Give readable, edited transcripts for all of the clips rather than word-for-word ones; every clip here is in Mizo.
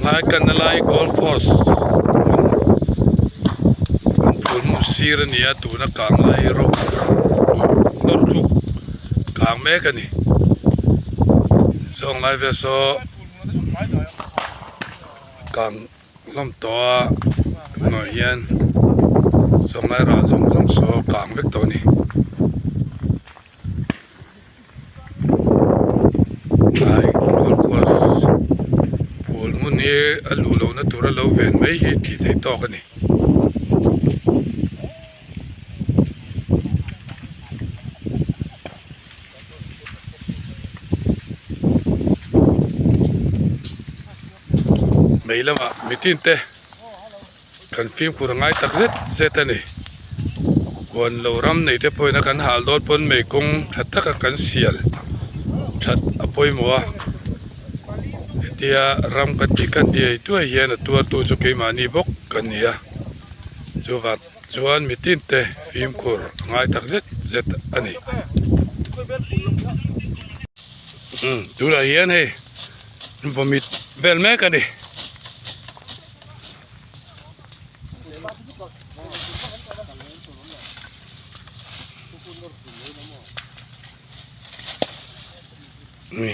Helai kanna lai golf course hmun an phul hmun sir a ni a tuna kang lai ro nawr thluk kang mek a ni sawng lai vel saw kang hlawm tawh a tunah hian sawng lai rah zawng zawng saw kang vek tawh a ni. Tlai golf course phul hmun hi a luh lohna tura lo ven mai hi tih theih tawk a ni. Mei lamah mitin te. Kan fimkhur a ngai tak zet zet a ni. Huan lo ram nei te pawhin a kan hal dawn pawn mei kawng tha taka kan sial that a pawimawh a. Hetia ram kan tih kan diai tuai hian a tuartu chu keimahni bawk kan ni a. Chuvang chuan mitin te fimkhur a ngai tak zet zet a ni. Umm tunah hian hei vawmit vel mek a ni.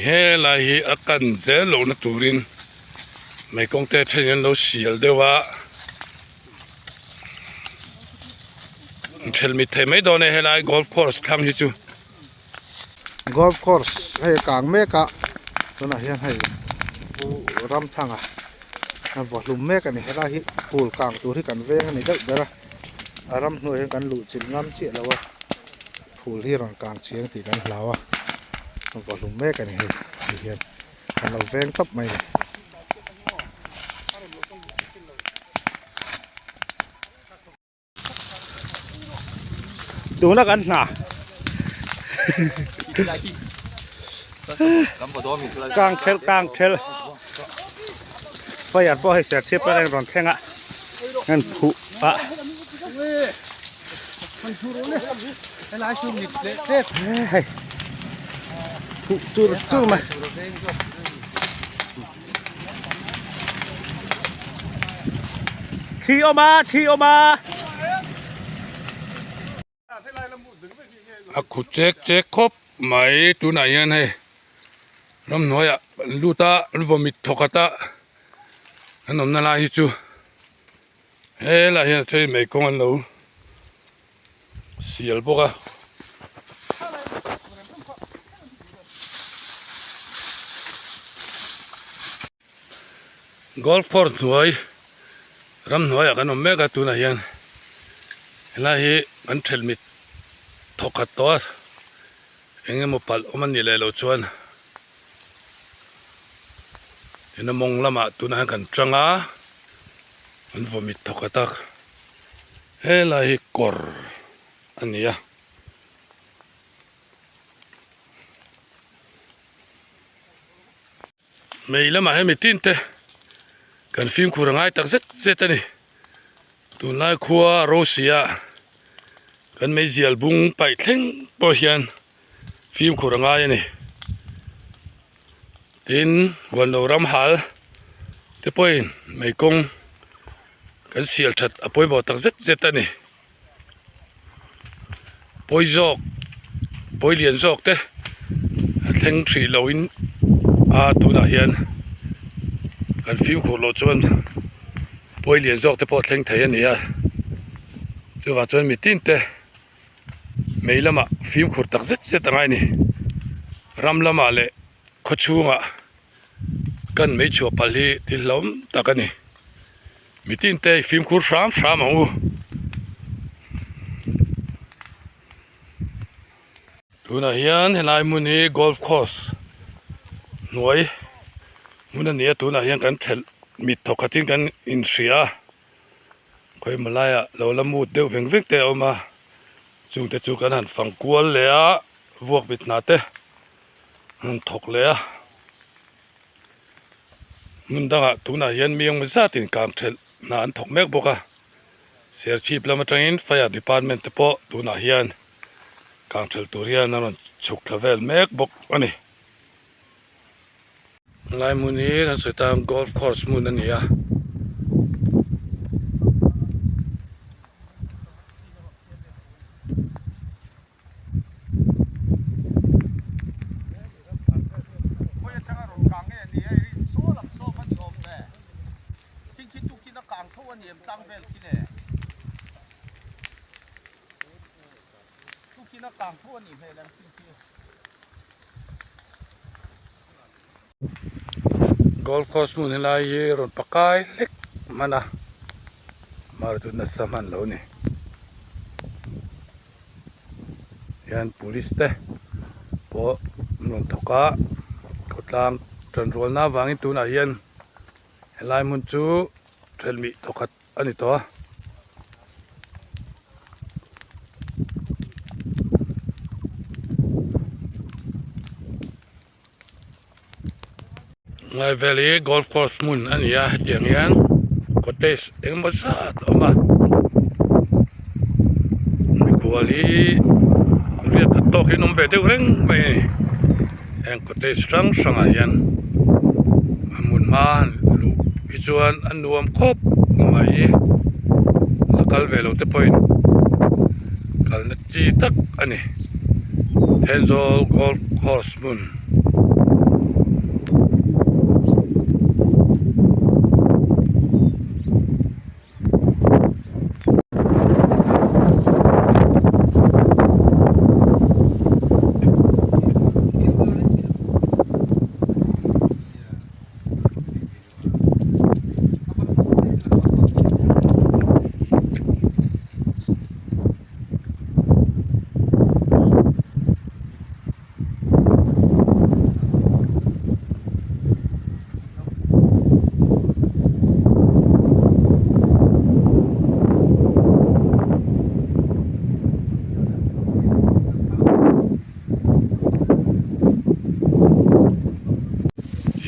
Helai hi a kan zel lohna turin mei kawng te then in an lo sial deuh a thelh mit thei mai dawn e helai golf course thlang hi chu. Golf course hei a kang mek a tunah hian hei pu Ramthanga a vaw hlum mek a ni helai hi phul kang tur hi kan veng a ni deuh ber a a ram hnuaiah hian kan luh chilh ngam chiah lo a phul hi rawn kang chiang tih kan hlau a a vaw hlum mek a ni hei ti hian kan lo veng tawp mai a ni. Tuna kan hna kang thelh kang thelh fire pawh hei serchhip a rawn thleng a an phuh a hei phuh chur chur mai. Thli awm a, thli awm a. A khu chek chek khawp mai tunah hian hei ramhnuaiah an lut a an vawmit thawk khat a an awmna lai hi chu helaiah hian a then mai kawng an lo sial bawk a. Golf course hnuai ramhnuaiah kan awm mek a tunah hian helai hi kan thelh mit thawk khat tawh a eng emaw palh awm a nih leh loh chuan ina mawng lamah tunah hian kan tang a an vawmit thawk khat a helai hi kawr a ni a. Mei lamah hian mitin te kan fimkhur a ngai tak zet zet a ni tunlai khua Rosia kan meizial bung paih thleng pawh hian fimkhur a ngai a ni tin huan lo ram hal te pawhin mei kawng kan sial that a pawimawh tak zet zet a ni. Pawi zawk pawi lian zawk te a thleng hrih lo in a tunah hian kan fimkhur loh chuan pawi lian zawk te pawh a thleng thei a ni a chuvang chuan mitin te mei lamah fimkhur tak zet zet a ngai a ni ram lamah leh khaw chhungah kan mei chhuah palh hi thil hlauhawm tak a ni. Mitin te i fimkhur hram hram ang u. Tunah hian helai hmun hi golf course hnuai hmun a ni a tunah hian kan thelh mit thawk khatin kan inhria a khawimaw laiah lo la mut deuh veng veng te a awm a chungte chu kan han fang kual leh a vuak mit hna te an han thawk leh a. Hmun dangah tunah hian mi engmaw zatin kang thelh hna an thawk mek bawk a, Serchhip lam atangin Fire Department te pawh tunah hian kang thelh tur hian an rawn chhuk thla vel mek bawk a ni. Lai hmun hi kan sawi tan golf course hmun a ni a. Golf course hmun helai hi rawn pakai hlek hman a mar chu nasa hman lo a ni hian police te pawh an rawn thawk a khawtlang tanrualna avangin tunah hian helai hmun chu thelmih thawkhat a ni tawh a. Ngai vel hi golf course hmun a ni a hetiang hian cottage engemaw zat a awm a mikhual hi riak khat tawk hi an awm ve deuh reng mai a ni heng cottage hrang hrang ah hian a hmun hma han luh hi chuan a nuam khawp mai la kal ve lo te pawhin kalna chi tak a ni Thenzawl golf course hmun.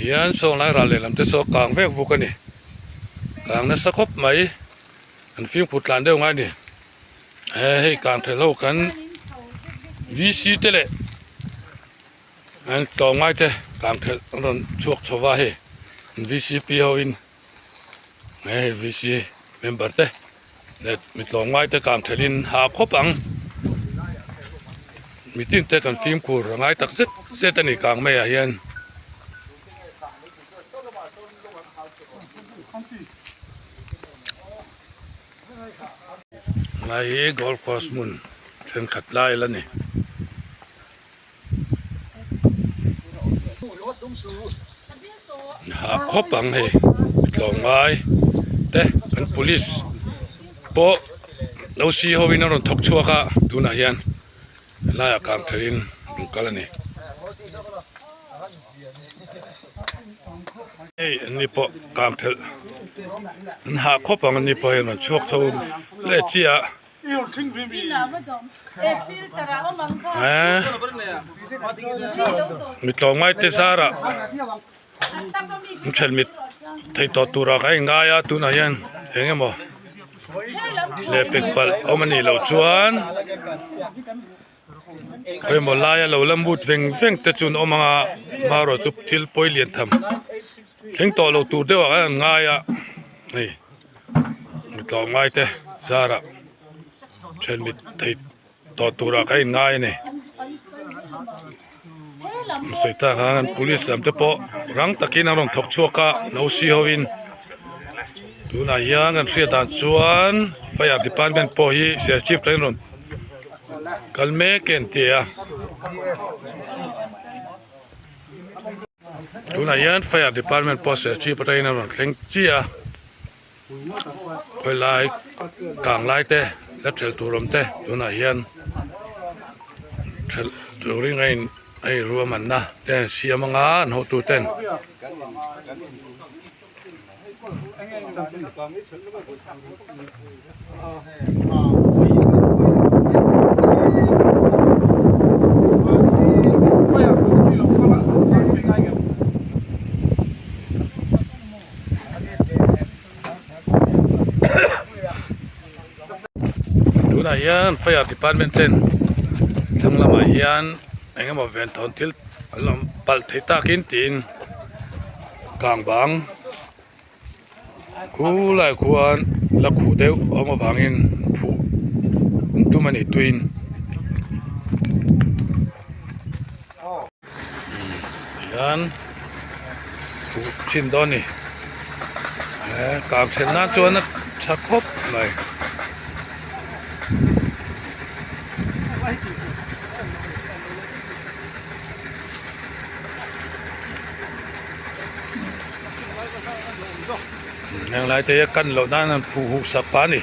Hian sawn lai ral lehlam te saw kang vek vuk a ni kang nasa khawp mai an fimkhur tlan deuh ngai a ni. He hei kang thei ho kan VC te leh an tlawmngai te kang thelh an rawn chhuak chho va hei VCP ho in he hei VC member te leh mi tlawmngai te kang thelh in ha khawp ang mitin te kan fimkhur a ngai tak zet zet a ni kang mai ah hian. Lai hi golf course hmun thenkhat lai la ni. Hah khawp ang hei tlawmngai te kan police pawh lo si ho in a rawn thawk chhuak a tunah hian helaiah kang thelhin an kal a ni. Hei an ni pawh kang thelh an hah khawp ang an ni pawh hian an chhuak tho leh chiah a. Eee mi tlawmngai te zarah an thelh mit thei tawh turah ka inngai a tunah hian eng emaw leh pek palh awm a nih loh chuan. Khawimaw laia lo la mut veng veng te chu an awm ang a hmarawh chu thil pawi lian tham thleng tawh lo tur deuh ah khan an ngai a hei mi tlawmngai te zarah then mit thei tawh turah kha in ngai a ni sawi tak ang an police lam te pawh rang takin an rawn thawk chhuak a lo si ho in tunah hian kan hriat dan chuan fire department pawh hi serchhip atangin rawn. Kal mek e an ti a. Tunah hian fire department pawh serchhip atangin a rawn thleng chiah a. Khawilai kang lai te la thelh tur awm te tunah hian thelh turin a in a inruahmanna te an siam anga an hotu ten. Tunah hian fire department ten thlang lamah hian eng emaw ven thawn thil an lo palh thei takin tiin. Kang bang khu lai khuan la khuh deuh a awm avangin phuh an tum a ni tuiin. Hian phuh chhin dawn a ni kang then nan chuan a tha khawp mai. Heng lai te hi a kan loh nan an phuh huh sak pah a ni.